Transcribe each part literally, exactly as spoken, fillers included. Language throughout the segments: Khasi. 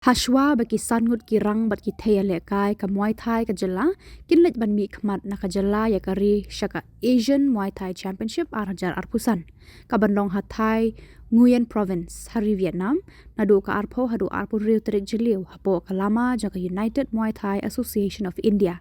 Hashwa ba ki san ngut ki rang bad ki thei ïalehkai, ka Muay Thai ka jylla kin leit ban mihkhmat na ka jylla ïa ka ri sha ka Asian Muay Thai Championship ar hajar arphew san. Ka ban long ha Thai Nguyen Province ha ri Vietnam, naduh ka arphew haduh arphew hynriew tarik Jylliew, hapoh ka lama jong ka United Muay Thai Association of India.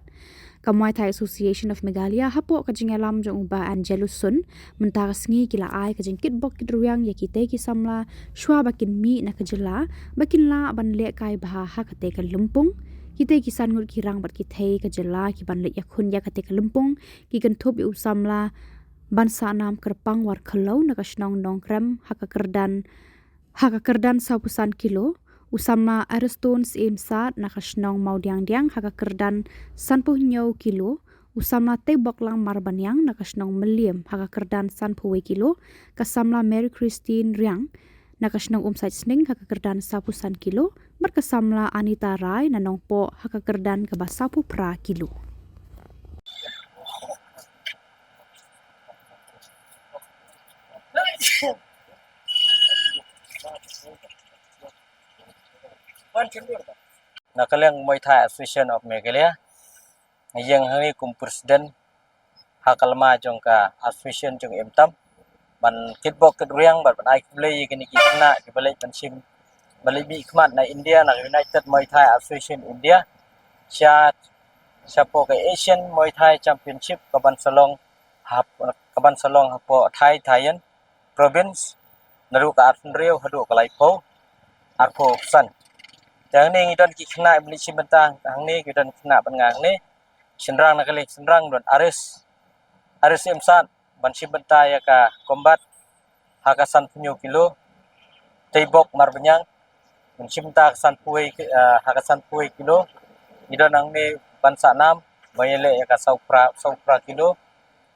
Ka Muay Thai Association of Meghalaya, hapoh ka jingïalam jong u Bah Angelus Sun, mynta ka sngi ki la ai ka jingkitbok kitrwiang ïa kitei ki samla shwa ba kin mih na ka jylla, ba kin lah ban lehkai bha ha katei ka lympung. Kitei ki san ngut ki rang bad ki thei ka jylla ki ban leit ïakhun ïa katei ka lympung ki kynthup ïa u samla Bansahnaam Kyrpang Warkhylliew na ka shnong Nongkrem ha ka kyrdan ha ka kyrdan sawphew san kilo, u samla Ariston Syiem Sad na ka shnong Mawdiangdiang ha ka kyrdan sanphew hynñiew kilo, u samla Teiboklang Marbaniang na ka shnong Mylliem ha ka kyrdan sanphew wei kilo, ka samla Mary Christine Riang na ka shnong Umsaitsning ha ka kyrdan sawphew san kilo, bad ka samla Anita Rai na Nongpoh ha ka kyrdan kaba sawphew phra kilo. Na ka liang Muay Thai Association of Meghalaya, nga ïeng hangne kum president ha ka lama jong ka association jong Imtam, ban kitbok kitrwiang bad ban ai khublei ïa kine ki khynnah kiba leit ban shim, ba leit mihkhmat na India, na United Muay Thai Association India, sha, shapoh ka Asian Muay Thai Championship ka ban sa long hap-, ka ban sa long hapoh Thai Thailand Province, naduh ka arphew hynriew haduh ka laiphew arphew san. Te hangne ngi don ki khynnah ba leit shim bynta hangne, ngi don khynnah ban nga hangne. Shynrang, na ka liang shynrang don Aris, Aris Syiem Sad ban shim bynta ïa ka combat ha ka sanphew hynñiew kilo, Teibok Marbaniang ban shim bynta ha ka sanphew wei ki-, ah, ha ka sanphew wei kilo. Ngi don hangne Bansahnaam ba ïaleh ïa ka sawphew phra, sawphew phra kilo,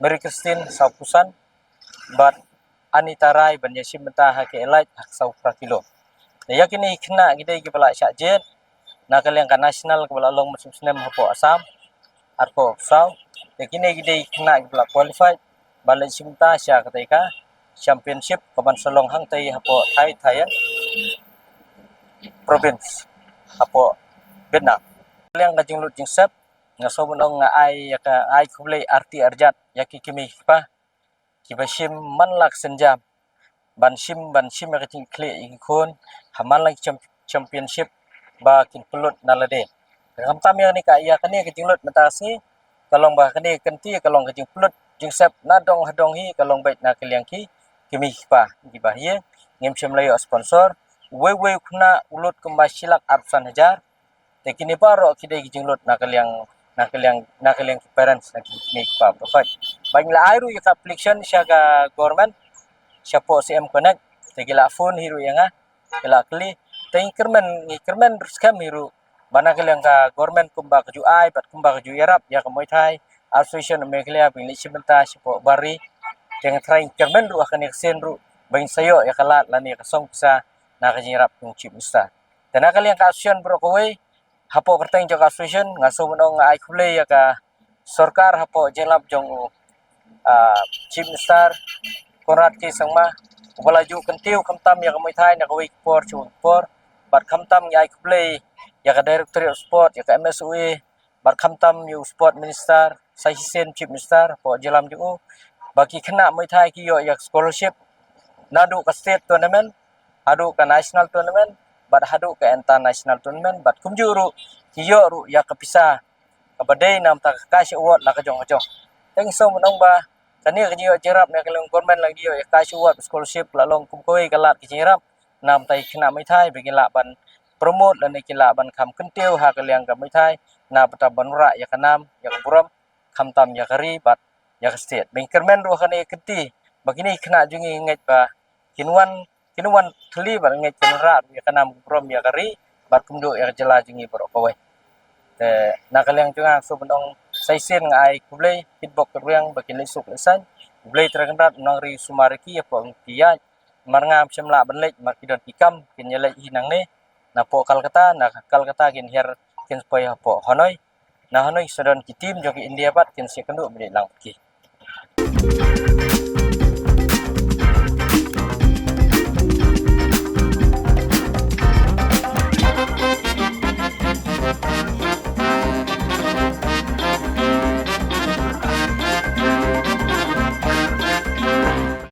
Mary Christine sawphew san, bad Anita Rai ban ïa shim bynta ha ka elite ha ka sawphew phra kilo. Te ïa kine ki khynnah ki dei kiba la shah jied na ka liang ka national kaba la long mynshem snem hapoh Assam, arphew saw. Te kine ki dei ki khynnah kiba la qualified ban leit shim bynta sha katei ka championship ka ban sa long hangtei hapoh Thai Thailand Province hapoh Vietnam. Liang ka jinglut jingsep, nga sngewbha ban ong nga ai ïa ka, ai khublei arti arjat ïa ki kmie ki kpa kiba shim man la ka sienjam ban shim, ban shim ïa ka jingkitkhlieh ïa ki khun ha man la ki champ-, championship ba kin pynlut na lade. Khamtam ïa kane ka, ïa kane ka jinglut mynta ka sngi ka long ba kane ka kynti ka long ka jingpynlut jingsep na dong ha dong hi, ka long beit na ka liang ki kmie ki kpa kiba hi. Ngim shym la ïoh sponsor, uwei uwei u khynnah u lut kumba shi lak arphew san hajar. Te kine baroh ki dei ki jinglut na ka liang, na ka liang, na ka liang ki parents, na ki kmie ki kpa baroh. Ba ngi la ai ruh ïa ka application sha ka government, shapoh C M Connect, te ki la phone hi ruh ïa nga, ki la kylli. Te ngi kyrmen, ngi kyrmen skhem hi ruh ba na ka liang ka government kumba ka ju ai bad kumba ka ju ïarap ïa ka Muay Thai Association of Meghalaya ba ngin leit shim bynta shapoh bar ri. Te nga trai ngi kyrmen ruh ha kane ka sien ruh ba ngin sa ïoh ïa ka lad lane ka song pisa na ka jingïarap jong u Chief Minister. Te na ka liang ka association baroh kawei, hapoh kyrteng jong ka association, nga sngewbha ban ong nga ai khublei ïa ka sorkar hapoh jingïarap jong u, ah, Chief Minister Conrad K Sangma, uba la ju kyntiew khamtam ïa ka Muay Thai na kawei ka por sha kawei ka por. Bad khamtam ngi ai khublei ïa ka Directorate of Sport, ïa ka M S O A, bad khamtam ïa u Sport Minister Sai Shisien, Chief Minister hapoh jingïalam jong u, ba ki khynnah Muay Thai ki ïoh ïa ka scholarship naduh ka state tournament haduh ka national tournament bad haduh ka international tournament, bad kumjuh ruh ki ïoh ruh ïa ka pisa kaba dei namar ka cash award la ka jong ka jong. Te ngi sngewbha ban ong ba kane ka jingïoh jingïarap na ka liang government la ki ïoh ïa ka cash award, scholarship, la long kum kawei ka lad ka jingïarap namar ki khynnah Muay Thai ba ki lah ban promote lane ki lah ban kham kyntiew ha ka liang ka Muay Thai, na bynta ban wanrah ïa ka nam, ïa ka burom, khamtam ïa ka ri bad ïa ka state. Ba ngi kyrmen ruh ha kane ka kynti ba kine ki khynnah jong ngi ngeit ba kin wan, kin wan thylli bad ngeit kin wanrah ruh ïa ka nam, ka burom ïa ka ri bad kumjuh ïa ka jylla jong ngi baroh kawei. Te na ka liang jong nga sngewbha ban ong sa shisien nga ai khublei, kitbok kitrwiang ba kin leit suk leit saiñ. U Blei Trai Kynrad u nang ri u sumar ïa ki hapoh ki ïaid. Mar ngam shym lah ban leit, mar ki don ki kam, kin ïaleit hi nangne. Napoh Kolkata, na Kolkata kin hiar, kin sa poi hapoh Hanoi. Na Hanoi sa don ki team jong ka India pat, kin sa ïakynduh bad ïaid lang bad ki.